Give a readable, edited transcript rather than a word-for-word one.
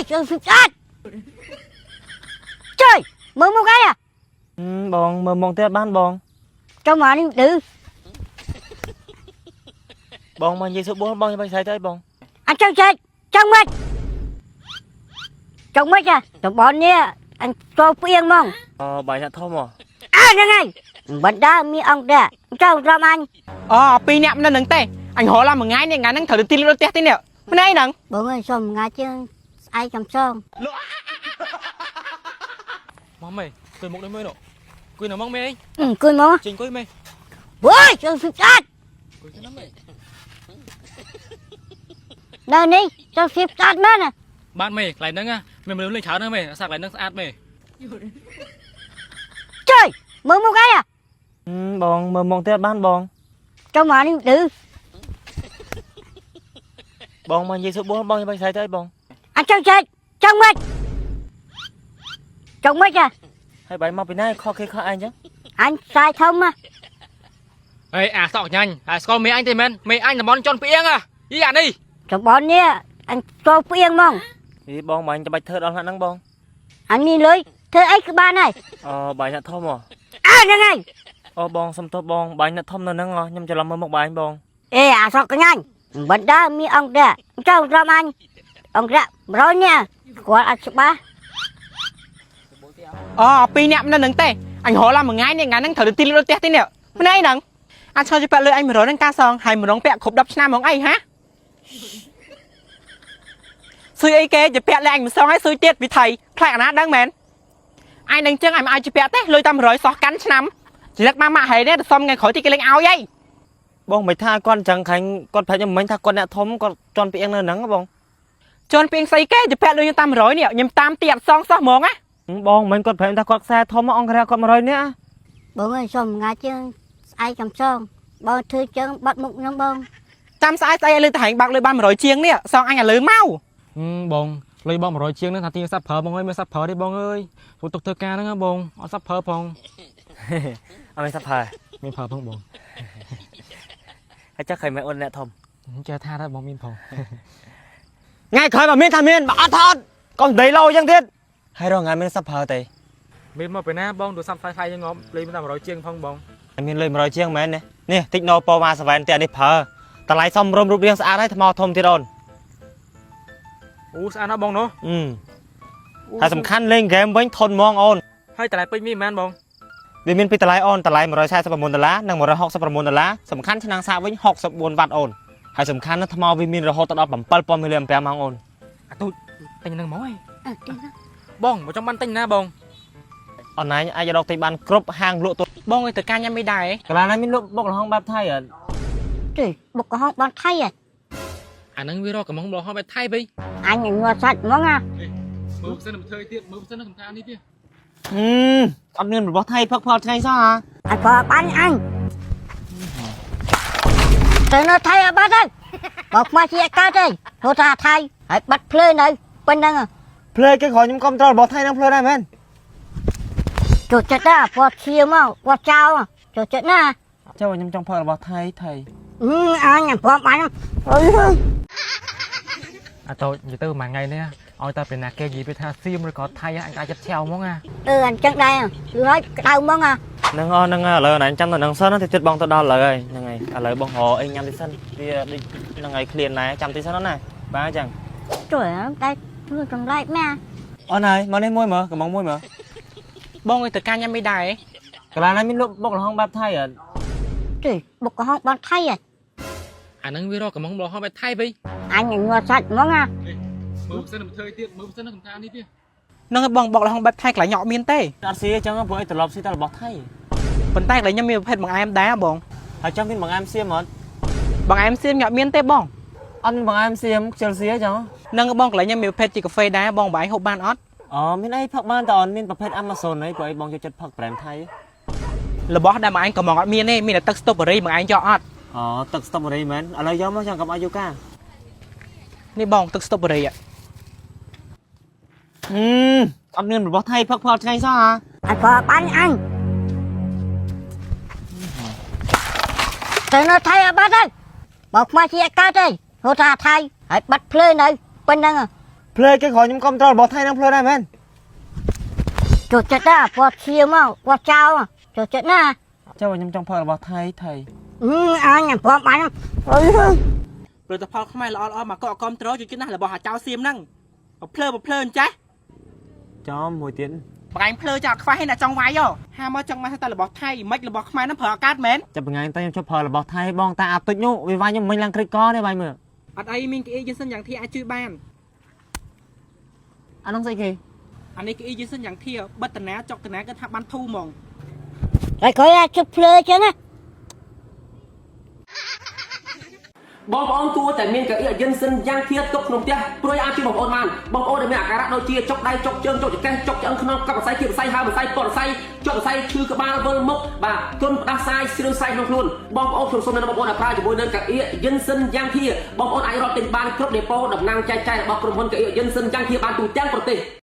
យចង់ស្អាតជួយមើលមុខអីអា បងមើលមកទៀតបានបង ចុះមកនេះឌឺ បងមកនិយាយសួរបងបងបាញ់ស្រីទៅអីបង អញចង់ចេះចង់មិនចង់មិនចាតំបន់នេះអញចូលផ្អៀងហ្មង អូបាយអ្នកធំហ៎ អើហ្នឹងហើយមិនដើមានអង្គដែរចូលត្រមអញ អូពីរអ្នកនៅនឹងទេអញរកឡើងមួយថ្ងៃនេះថ្ងៃហ្នឹងត្រូវទៅទីលក់ផ្ទះទីនេះម្នាក់ហ្នឹង បងអើយសុំថ្ងៃជាងស្អែកចាំសង មកមេទៅមុខនេះមើលនោះគួយនៅមកមេអី អង្គុយមក ចេញគួយមេ អូយចង់ស្អាត គួយទៅណាមេ នៅនេះចង់ស្អាតមែន បានមេកន្លែងហ្នឹងមានមនុស្សលេងច្រើនណាស់មេអាសាកន្លែងហ្នឹងស្អាតមេ ជួយមើលមុខអីអា បងមើលមកទៀតបានបង ចុះមកនេះឌឺ បងមកនិយាយសួរបងបងបាញ់ស្រីទៅអីបង អញចង់ចេះចង់មិនចង់មិនចា ហើយបាយមកពីណាខកគេខកឯងចឹង អញខ្សែធំណា ហេអាសក់ញ៉ាញ់ហើយស្គាល់មេអញទេមែនមេអញតំបន់ជន់ផ្អៀងហ៎យីអានេះ តំបន់នេះអញចូលផ្អៀងហ្មង យីបងបាញ់ចាំបាច់ធ្វើដល់ថ្នាក់ហ្នឹងបង អញមានលុយធ្វើអីក៏បានដែរ អូបាយអ្នកធំហ៎ អើហ្នឹងហើយ អូបងសុំទោសបងបាយអ្នកធំនៅហ្នឹងហ៎ខ្ញុំច្រឡំមើលមុខបាយបង អេអាសក់កញ្ញាញ់មិនដើមានអង្គដែរចូលត្រមអញអង្គដែរ100នាក់គាត់អត់ច្បាស់ អូពីរអ្នកនៅនឹងទេអញរកឡើងមួយថ្ងៃនេះថ្ងៃហ្នឹងត្រូវទៅទីលក់ផ្ទះទីនេះម្នាក់ហ្នឹងអញឆ្លងជពាក់លើអញ100ហ្នឹងការសងហើយម្ដងពាក់គ្រប់10ឆ្នាំហ្មងអីហាស៊ុយអីគេជពាក់លើអញមិនសងហើយស៊ុយទៀតវិថីខ្លាចអាណាដឹងមែនអញនឹងចឹងអញមិនឲ្យជពាក់ទេលុយតែ100សោះកាន់ឆ្នាំចរិតម៉ាក់ម៉ាក់ហេនេះទៅសុំថ្ងៃក្រោយទីគេលេងឲ្យហី បងមិនថាគាត់ចឹងខាញ់គាត់ប្រាប់ខ្ញុំមិញថាគាត់អ្នកធំគាត់ជន់ពីអៀងនៅហ្នឹងបង ជន់ពីងស្អីគេជពាក់លុយខ្ញុំតាម100នេះខ្ញុំតាមទីអត់សងសោះហ្មងណា បងមិញគាត់ប្រាប់ថាគាត់ខ្សែធំអង្គរាគាត់100នាក់ បងអើយសុំថ្ងៃជាងស្អែកចាំសងបងធ្វើចឹងបាត់មុខខ្ញុំបង តាមស្អែកស្អីឲ្យលើតែហែងបាក់លុយបាន100ជាងនេះសងអញឲ្យលើមក បងលុយបង100ជាងហ្នឹងថាទីសាប់ប្រើបងអើយមានសាប់ប្រើទេបងអើយព្រោះទុកធ្វើការហ្នឹងបងអត់សាប់ប្រើផង អត់មានសាប់ប្រើ មានប្រើផងបង ហើយចាស់ខៃមិនអូនអ្នកធំ ចេះថាដែរបងមានផង ថ្ងៃក្រោយបើមានថាមានបើអត់ថាអត់កុំស្ដីលោអញ្ចឹងទៀតហើយរងថ្ងៃមានសាប់ប្រើទេ មានមកពីណាបងទូរស័ព្ទថ្លៃៗយ៉ាងងំលេងតាម100ជាងផងបង មានលុយ100ជាងមែននេះនេះតិចណូប៉ូវ៉ា7តែនេះប្រើតម្លៃសមរម្យរូបរាងស្អាតហើយថ្មធំទៀតអូន អូស្អាតណាស់បងណោះ អឺហើយសំខាន់លេងហ្គេមវិញធន់ហ្មងអូន ហើយតម្លៃពេញមានប៉ុន្មានបង វាមានពីរតម្លៃអូនតម្លៃ149ដុល្លារនិង169ដុល្លារសំខាន់ឆ្នាំងសាកវិញ64វ៉ាត់អូនហើយសំខាន់ណាស់ថ្មវាមានរហូតដល់7000មីលីអាំពែម៉ោងអូន អាទូចទិញហ្នឹងមកហី អើទីណា បងមកចង់បានទិញណាបង អនឡាញអាចរកទិញបានគ្រប់ហាងលក់ទូ បងឲ្យទៅការញ៉ាំមិនដែរ កន្លែងណាមានលក់បុកល្ហុងបែបថៃអត់ ទេបុកកំហុងបានថៃហ៎ អាហ្នឹងវារកកំងបលោះបែបថៃវិញ អញញ័រសាច់ហ្មងណា មើលផ្សិនមកធ្វើទៀតមើលផ្សិនសំខាន់នេះទៀត អឺអត់មានរបស់ថៃផឹកផលថ្ងៃសោះហ៎ អញក៏បាញ់អញទៅនៅថៃអត់បាត់ទេបើខ្មាស់ជាកើតទេហូតថាថៃហើយបាត់ភ្លើនៅប៉ុណ្្នឹង ភ្លើគេក្រោយខ្ញុំគ្រប់ត្ររបស់ថៃនឹងភ្លើដែរមែន ចូលចិត្តណាពណ៌ឈាមពណ៌ចៅចូលចិត្តណា ចុះខ្ញុំចង់ផឹករបស់ថៃថៃ អឺអញព្រមអញ អីហើយ អាតូចនិយាយទៅមួយថ្ងៃនេះឲ្យតែពីណាគេនិយាយពីថាសៀមឬក៏ថៃអញអាចចិត្តឆាវហ្មងអា អឺអញ្ចឹងដែរគឺហើយក្តៅហ្មងអា ហ្នឹងអូនហ្នឹងឥឡូវណែចាំទៅហ្នឹងសិនណាតិចបងទៅដល់ឥឡូវហើយហ្នឹងហើយឥឡូវបងរកអីញ៉ាំតិចសិនវាដូចហ្នឹងហើយឃ្លានដែរចាំតិចសិនណាបាទអញ្ចឹង ជួយតែធ្វើចម្លែកមែន អូនហើយមកនេះមួយមើលកំងមួយមើល បងឲ្យទៅការញ៉ាំមិនដែរ កន្លែងណាមានលក់បុកល្ហុងបែបថៃអត់ ទេបុកកំហុងបានថៃហ៎ អាហ្នឹងវារកកំងបលោះបែបថៃវិញ អញញ័រសាច់ហ្មងណា មើលផ្សិនមកធ្វើទៀតមើលផ្សិនសំខាន់នេះទៀត ហ្នឹងឲ្យបងបកលហុងបែបថៃកន្លែងញ៉ាំអត់មានទេ អត់ស៊ីអញ្ចឹងព្រោះអីត្រឡប់ស៊ីតែរបស់ថៃ ប៉ុន្តែកន្លែងញ៉ាំមានប្រភេទបង្អែមដែរបង ហើយចាំមានបង្អែមសៀមអត់ បង្អែមសៀមញ៉ាំមានទេបង អត់មានបង្អែមសៀមខ្ជិលស៊ីអញ្ចឹង ហ្នឹងឲ្យបងកន្លែងញ៉ាំមានប្រភេទជាកាហ្វេដែរបងបើឯងហូបបានអត់ អូមានអីផឹកបានតើអូនមានប្រភេទ Amazon អីព្រោះអីបងចូលចិត្តផឹកប្រេមថៃ របស់ដែលបងឯងក៏មកអត់មានទេមានតែទឹកស្ទូបេរីបងឯងយកអត់ អូទឹក strawberry មែនឥឡូវយកមកចាំកុំឲ្យយូរកា នេះបងទឹកស្ទូបេរី អឺអត់មានរបស់ថៃផឹកផលថ្ងៃសោះហ៎ អញក៏បាញ់អញទៅនៅថៃអត់បាត់ទេបើខ្មាស់ជាកើតទេហូតថាថៃហើយបាត់ភ្លើនៅប៉ុណ្្នឹង ភ្លើគេក្រោយខ្ញុំគ្រប់ត្ររបស់ថៃនឹងភ្លើដែរមែន ចូលចិត្តណាពណ៌ឈាមពណ៌ចៅចូលចិត្តណា ចុះខ្ញុំចង់ផលរបស់ថៃថៃ អឺអញព្រមអញ អី ផលិតផលខ្មែរល្អៗមកកកគ្រប់ត្រូលជួយចិត្តណាស់របស់អាចៅសៀមហ្នឹងបើភ្លើបើភ្លើអញ្ចេះ ចំមួយទៀត បងឯងភ្លើចាខ្វះឯណាចង់វាយហ៎ហាមកចង់មកតែរបស់ថៃមិនរបស់ខ្មែរហ្នឹងប្រើអកាតមែន ចាប់ថ្ងៃតែខ្ញុំជប់ផលរបស់ថៃបងតាអាទុចនោះវាវាយខ្ញុំមិញឡើងក្រិចកនេះវាយមើល អត់អីមានកៅអីយិនសិនយ៉ាងធាអាចជួយបាន អានោះស្អីគេ អានេះកៅអីយិនសិនយ៉ាងធាបិទតាណាចុកតាណាគឺថាបានធូរហ្មង ហើយក្រោយជប់ភ្លើចឹងណា បងប្អូនគួរតែមានកៅអីយិនសិនយ៉ាងធៀទុកក្នុងផ្ទះព្រួយអាចជួយបងប្អូនបានបងប្អូនដែលមានអាការៈដូចជាចុកដៃចុកជើងចុកចង្កេះចុកឆ្អឹងខ្នងកັບសរសៃគៀបសរសៃហើមសរសៃពតសរសៃចុកសរសៃឈឺក្បាលវិលមុខបាទគ្រុនផ្ដាសាយស្រឿងសាយក្នុងខ្លួនបងប្អូនខ្ញុំសូមណែនាំបងប្អូនឲ្យប្រើជាមួយនឹងកៅអីយិនសិនយ៉ាងធៀបងប្អូនអាចរកទិញបានគ្រប់ដេប៉ូតំណាងចែកចាយរបស់ក្រុមហ៊ុនកៅអីយិនសិនយ៉ាងធៀបានទូទាំងប្រទេស។